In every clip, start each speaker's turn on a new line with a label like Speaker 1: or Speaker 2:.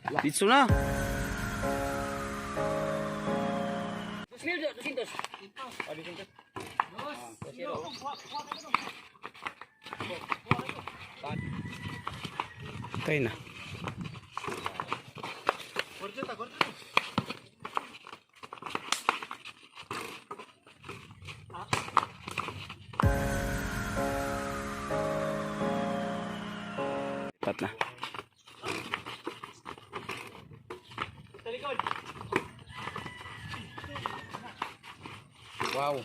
Speaker 1: Dito na. Tayo na. Pat na.
Speaker 2: Wow.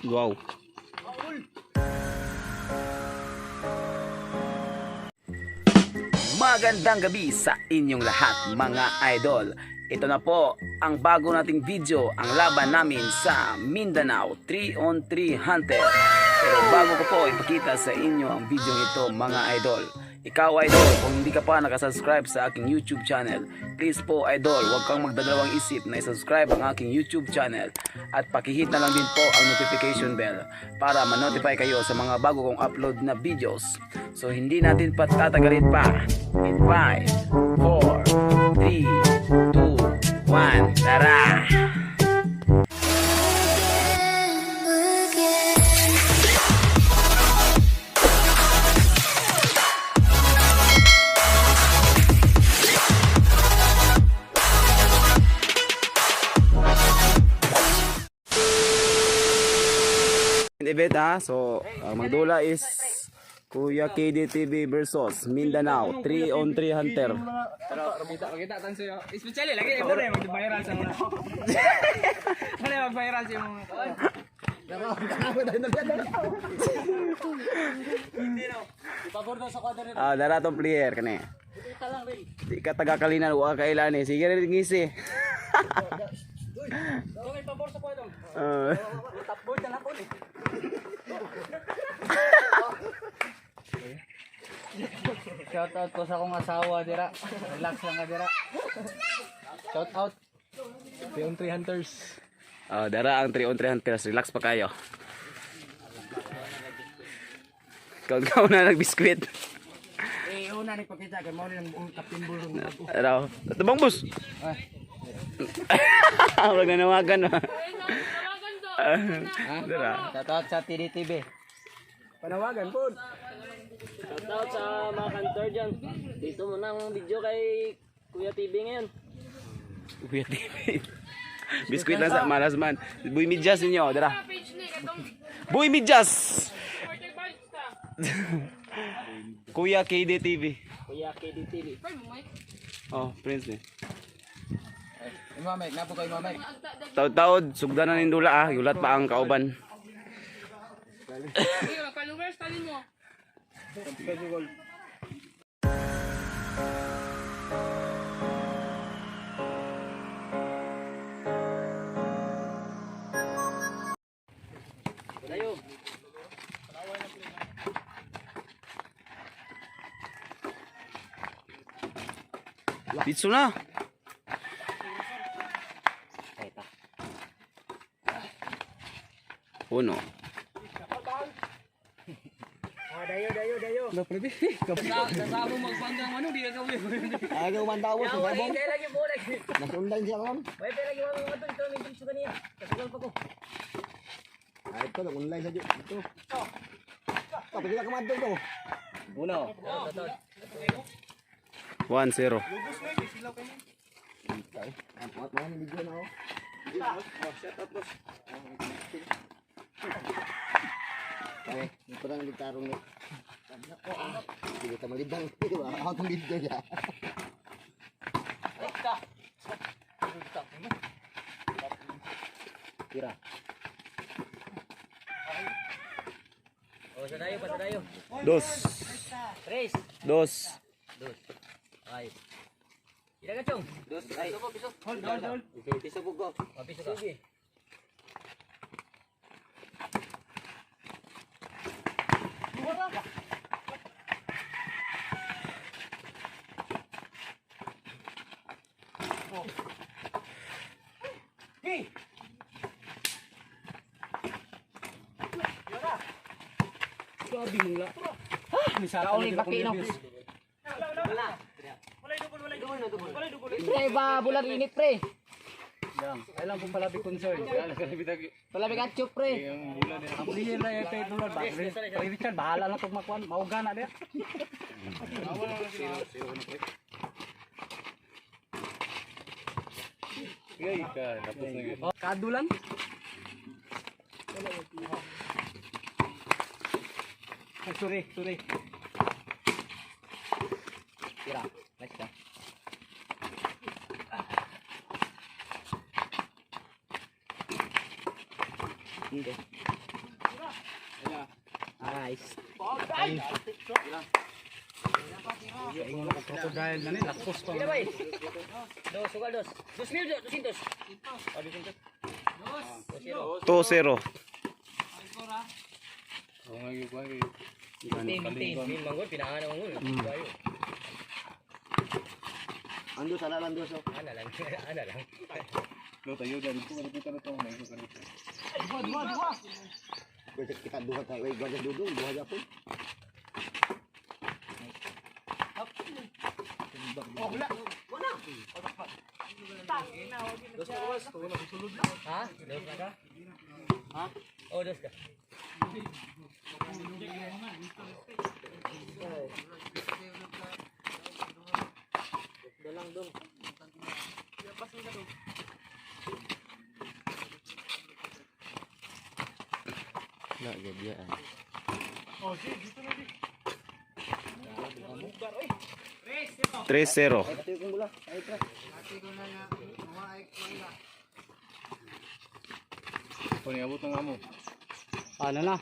Speaker 1: Wow. Magandang gabi sa inyong lahat, mga idol. Ito na po ang bago nating video, ang laban namin sa Mindanao 3 on 3 Hunter. Pero bago ko po ipakita sa inyo ang video ito, mga idol. Ikaw, idol, kung hindi ka pa nakasubscribe sa aking YouTube channel, please po, idol, huwag kang magdadalawang isip na isubscribe ang aking YouTube channel at pakihit na lang din po ang notification bell para ma-notify kayo sa mga bago kong upload na videos. So hindi natin patatagalin pa. In 5, 4, 3, 2, 1, tara! Event ha. So, ang magdula is Kuya KDTV versus Mindanao 3 on 3 Hunter.
Speaker 2: Pero kita kita tan sa'yo. Especially lagi imo na mag-viral sa mga. Ano mag-viral sa mga.
Speaker 1: Ah, dara tong player kani. Di ka taga Kalinan, wa ka kailan eh. Sige rin ngisi. Ah.
Speaker 2: Shout out ko sa akong asawa dira. Relax lang ka dira. Shout out.
Speaker 3: Beyond 3 Hunters.
Speaker 1: Oh, dara ang 3 on 3 Hunters. Relax pa kayo. Ikaw ikaw na nagbiskwit.
Speaker 2: Eh una ni pakita kay mao ni ang Captain Bull.
Speaker 1: Araw. Tabang bus. Wag na nawagan. Ah. Dara.
Speaker 2: Shout out sa TDTV.
Speaker 3: Panawagan po.
Speaker 4: Shout out sa mga kantor dyan. Dito muna ang video kay Kuya TV ngayon.
Speaker 1: Kuya TV. Biskuit lang sa malas man. Buy medyas ninyo, dara. Buy medyas. Kuya KDTV.
Speaker 4: Kuya KDTV.
Speaker 1: Oh, Prince ni.
Speaker 2: Ima Mike, napo kay Ima Mike.
Speaker 1: Taod-taod, sugdan na nindula ah, yulat pa ang kauban.
Speaker 5: Followers, tali mo.
Speaker 1: Dito na. Uno.
Speaker 2: Sa mo magbanggang ano di ka kawin.
Speaker 3: Ayaw mandawo sa sabong.
Speaker 4: Kaya lagi po lagi.
Speaker 3: Nasundan siya karon.
Speaker 4: May pera lagi mga ito. Ito may sa kaniya. Kasugal pa ko.
Speaker 3: Ay ito nag online sa ito. Tapos kita kamadto to.
Speaker 2: Uno.
Speaker 1: 1-0.
Speaker 3: Ang pangat mga video na oh. Okay, ito lang gitarong ni. Hindi ta malibang. Ako tong video niya. Tira.
Speaker 4: O, sa tayo, pa sa tayo.
Speaker 1: Dos.
Speaker 4: Tres.
Speaker 1: Dos.
Speaker 4: Dos. Ay. Ila ka, Chong? Dos. Ay. Hold, hold, hold. Okay, piso po ko. O, piso ka. Sige.
Speaker 2: Kauli baki no. Pre ba bulan init pre.
Speaker 4: Kailan kong palabi concern.
Speaker 2: Palabi katyo pre.
Speaker 4: Ang player na yung tayo doon. Richard, bahala na itong makuan. Mauga na niya. Kadulan. Ay, sorry, sorry.
Speaker 2: Tira. Nice ka. Okay. Nice.
Speaker 4: Ingon ako crocodile na ni, lakos pa.
Speaker 2: Pila bay? Dos, sugal dos. 2,000, 200.
Speaker 1: 2-0.
Speaker 2: Team, team. Team manggol, pinangan manggol. Bayo.
Speaker 3: Ando sa lalan dos. Oh.
Speaker 2: Ana lang, ana lang.
Speaker 3: Pwede kita duha tayo. Wait, gwaja dudong, duha japon.
Speaker 2: Ha? Dos na ka? Ha? Oh, dos ka.
Speaker 1: 3-0.
Speaker 3: Pati kong bula. Ay, pre.
Speaker 4: Ano na?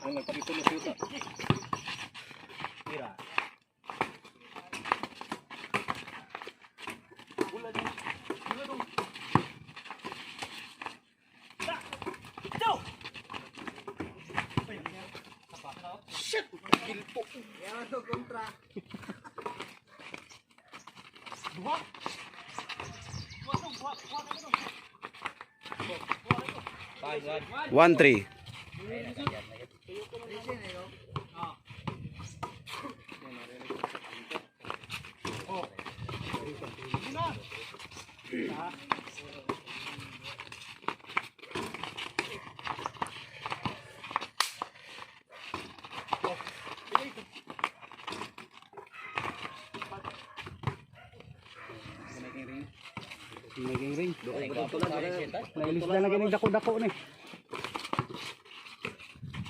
Speaker 1: 1-3.
Speaker 4: Naging ring. Nailis na lang ganing dako-dako ni.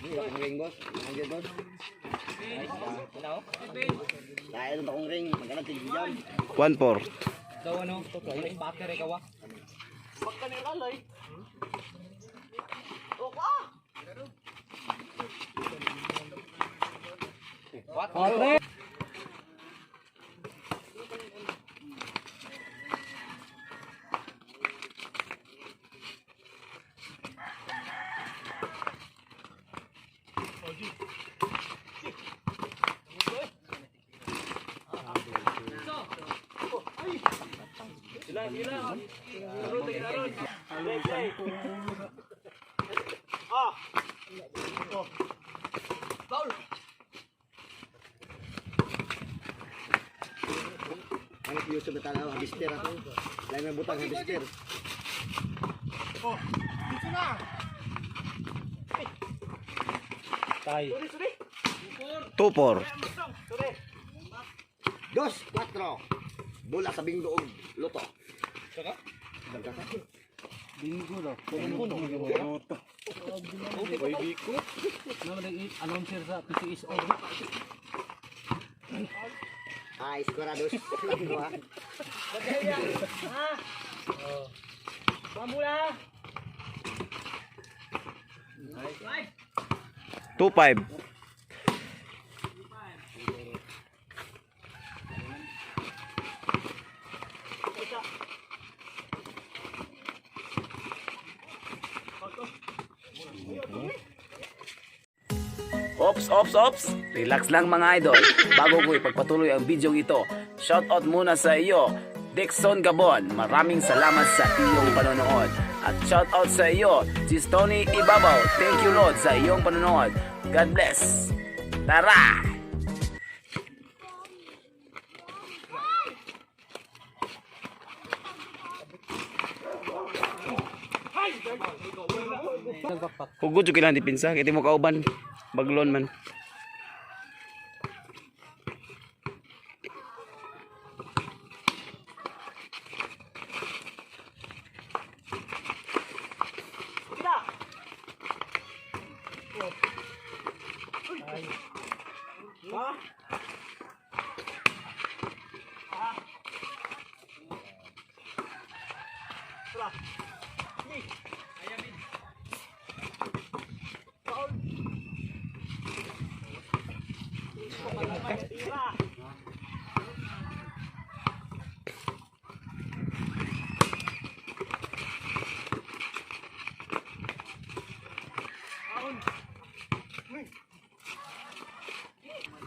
Speaker 3: Hindi, akong ring, boss. Ang good, boss. Kaya ito akong ring. Magkano tigyan.
Speaker 1: 1-4.
Speaker 2: Daw ano? Battery ka wa.
Speaker 4: Atre.
Speaker 3: Ano yung na tanaw, habister ako. Lain may butang habister.
Speaker 4: Tay.
Speaker 1: 2-4.
Speaker 3: Dos, cuatro. Bola sa binggoog. Luto. Saka?
Speaker 4: Bingo daw. Luto. Ano nang announcer sa PCSO?
Speaker 3: Ay, skora dos. Cuatro, ha?
Speaker 2: Pamula.
Speaker 1: 2-5. Ops, ops, ops! Relax lang mga idol. Bago ko ipagpatuloy ang video ito, shoutout muna sa iyo, Dixon Gabon. Maraming salamat sa iyong panonood. At shoutout sa iyo, Tony Ibabaw. Thank you Lord sa iyong panonood. God bless. Tara! Hugod jud kailangan depensa kay di mo kauban baglon man.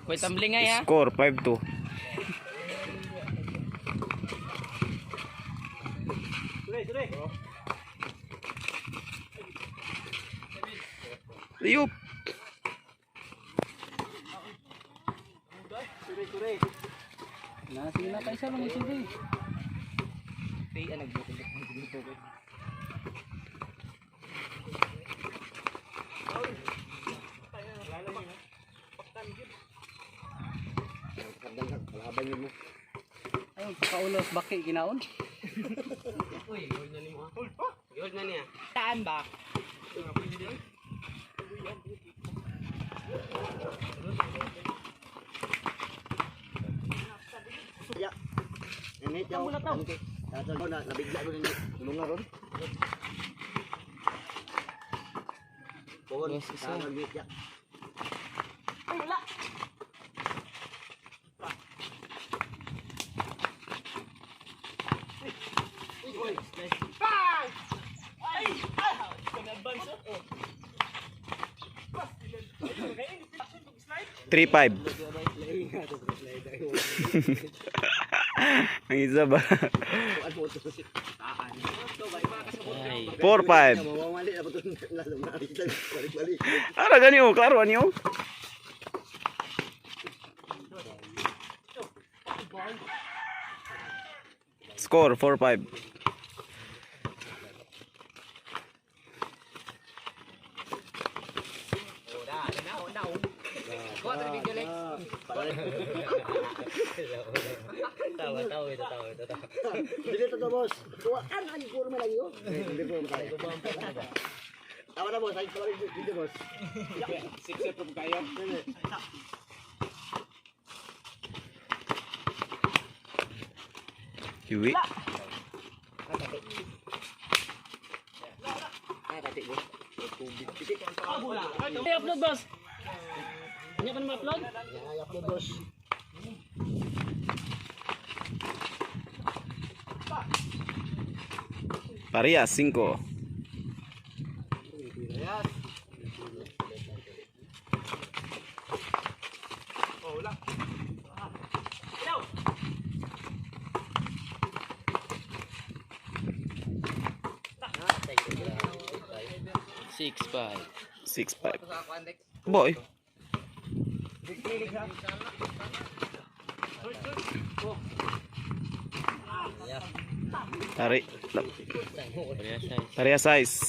Speaker 2: Koy tumbling ay ha.
Speaker 1: Score 5-2. Ayup.
Speaker 2: Na sige na pa isa lang isubi.
Speaker 3: Kalaban yun mo.
Speaker 2: Ay, pakaulos baki ginaon.
Speaker 4: Uy, hold na nimo ha. Hold na niya.
Speaker 2: Taan ba?
Speaker 3: Ya. Ini yaw. Tato na nabigla ko ninyo. Tulungan ron. Pohon, tama ya.
Speaker 1: 3-5. Ang isa ba? 4-5.
Speaker 3: Mawawali na po ito. Lalo na. Balik-balik.
Speaker 1: Ara gani oh, klaro ani oh. Score 4-5.
Speaker 4: Tawa, tawa ito, tawa ito, tawa.
Speaker 3: Dili to boss. Kuha kan lagi kurma lagi oh. Hindi ko kaya. Tama na boss, ay tama dito boss.
Speaker 2: Six po kayo.
Speaker 1: Hiwi.
Speaker 2: Ay, upload boss. Hindi ka na ma-upload?
Speaker 3: Ya, upload boss.
Speaker 1: Parehas 5.
Speaker 4: 6-5.
Speaker 1: 6-5. Boy. Tari. Pareha size.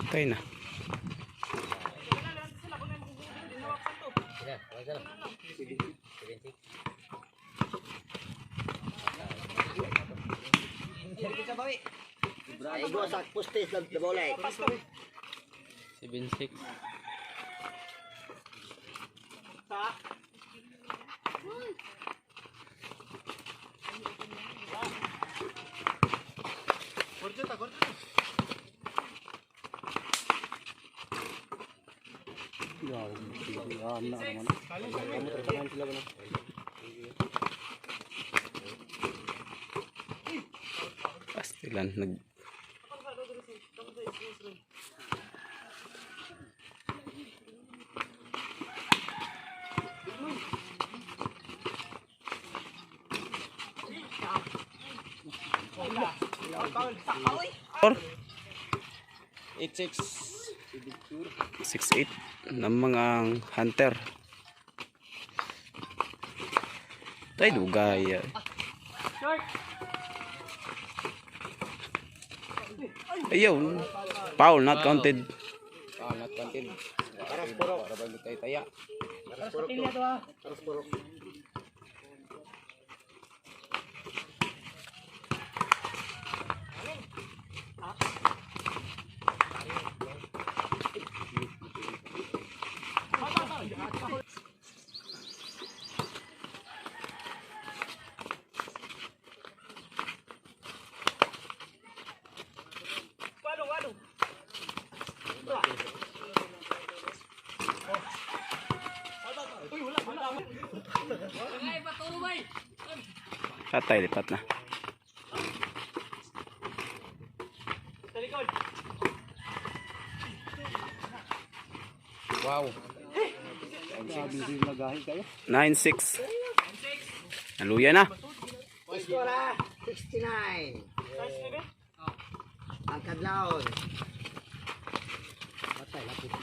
Speaker 1: Tayo na.
Speaker 3: Ay go sa poste sa bola.
Speaker 4: 7-6.
Speaker 1: Pastilan nag Or
Speaker 2: 8-6.
Speaker 1: 6-8 ng mga hunter. Tay dugay. Ayun. Foul not counted.
Speaker 2: Ah, not counted. Paras puro. Para ba tayo taya?
Speaker 3: Paras puro.
Speaker 1: Tatay, lipat na.
Speaker 2: Wow.
Speaker 1: 9-6. Naluya na.
Speaker 3: Score ah, 69. Ang kadlawon. Patay, lapit.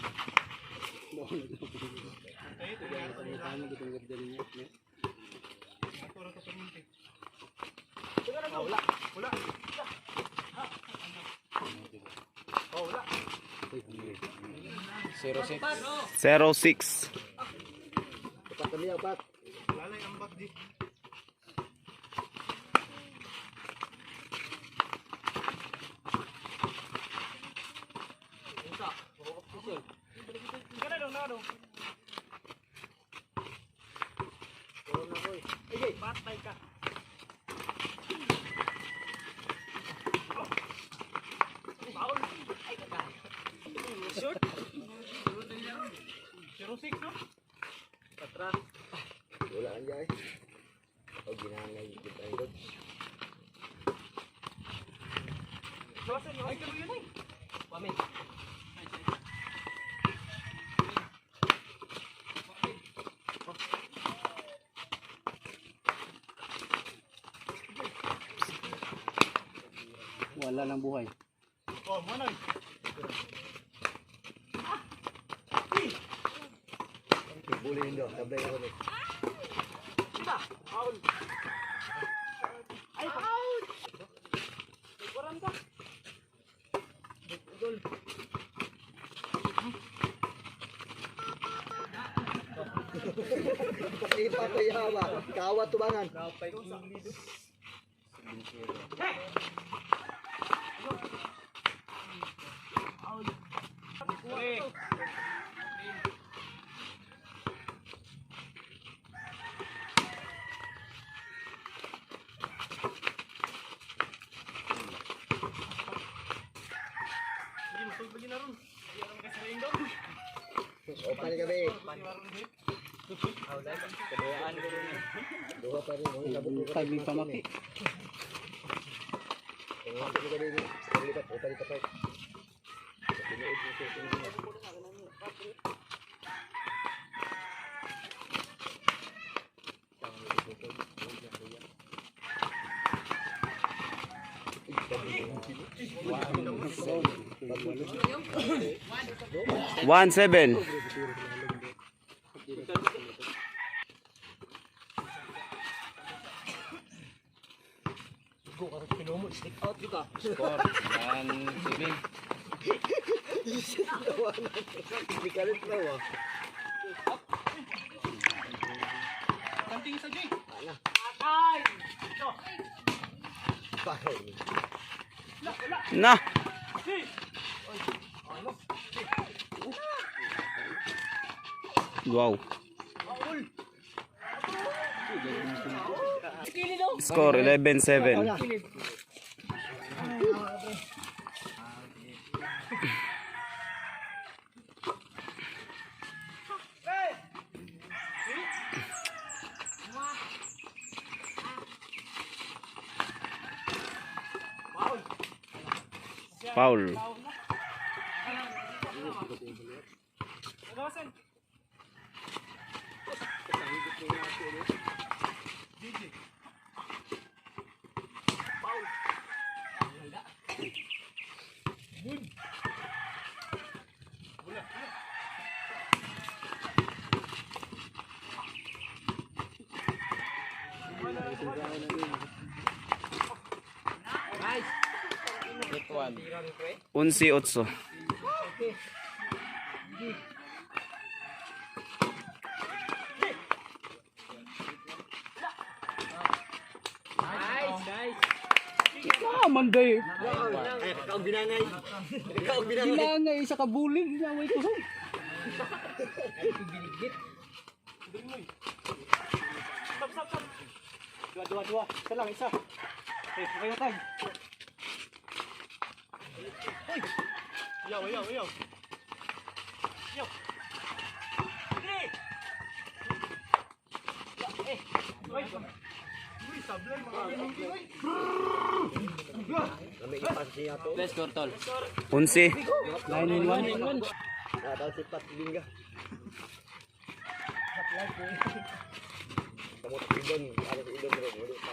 Speaker 2: 0-6.
Speaker 1: 0-6.
Speaker 3: Upat kami, upat. Wala kang jay. O ginangay, ginangay.
Speaker 4: Wala nang buhay.
Speaker 3: Bulin do, tablay ako ni. Ipatayawa, kawa tubangan. Opa ni gabi. Duha pa rin. Oh, sabot ko
Speaker 4: Five may pamaki.
Speaker 3: Opa ni gabi. Lipat, opa ni kapay. Tinuod mo siya, tinuod mo.
Speaker 1: 1-7.
Speaker 2: Score. 1-7.
Speaker 3: Hindi ka rin daw ah. Patay.
Speaker 1: Na. Wow. Score 11-7. Foul. 11-8.
Speaker 2: Ah, manday.
Speaker 3: Ay, kakaog binangay. Kakaog binangay.
Speaker 2: Binangay sa kabulig na way kusog. Dua, dua, dua. Isa lang, isa. Eh, okay na tag. Ayaw, ayaw, ayaw. Ayaw.
Speaker 4: Let's go, tol.
Speaker 1: 11.
Speaker 2: 9-1.
Speaker 3: Ah, si Pat Binga. Kamot idon, ano sa idon ron, wala pa.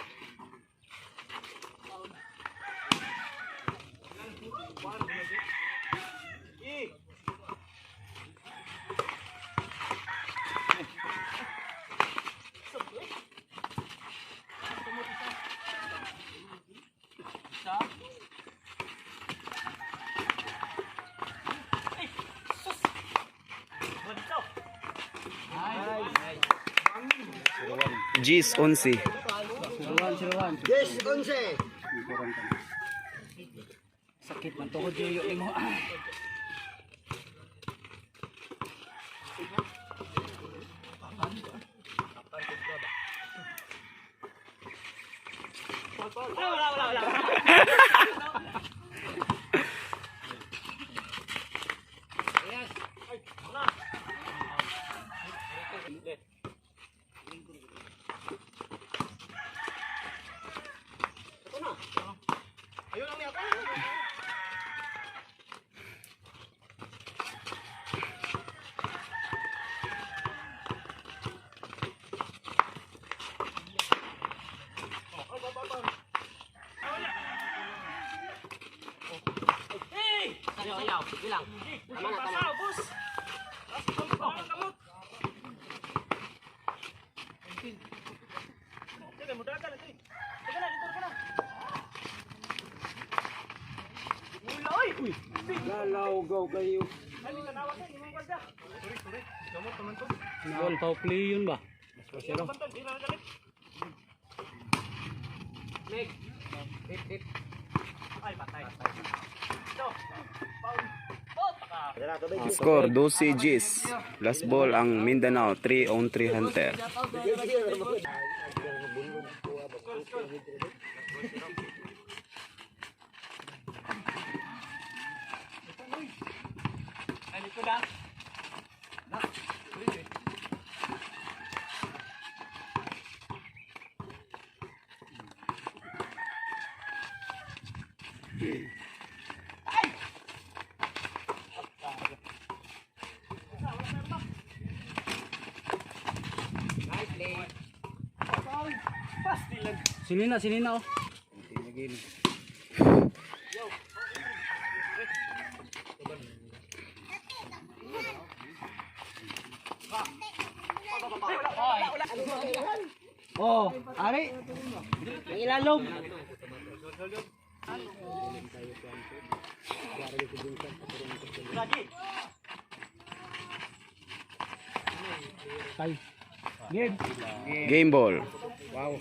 Speaker 1: G's 11.
Speaker 2: 0-1, 0-1.
Speaker 3: Yes, 11.
Speaker 2: Sakit man tuhod yoyo nimo.
Speaker 4: Ayaw, ayaw. Bilang. Tama na, tama.
Speaker 2: Lalaw go kayo. Gol pau play yun ba?
Speaker 1: Score 12 G's. Last ball ang Mindanao 3 on 3 Hunter.
Speaker 2: Sinina, sinina oh. Oh, ari. Ang ilalom. Tay. Game.
Speaker 1: Game ball.
Speaker 2: Wow.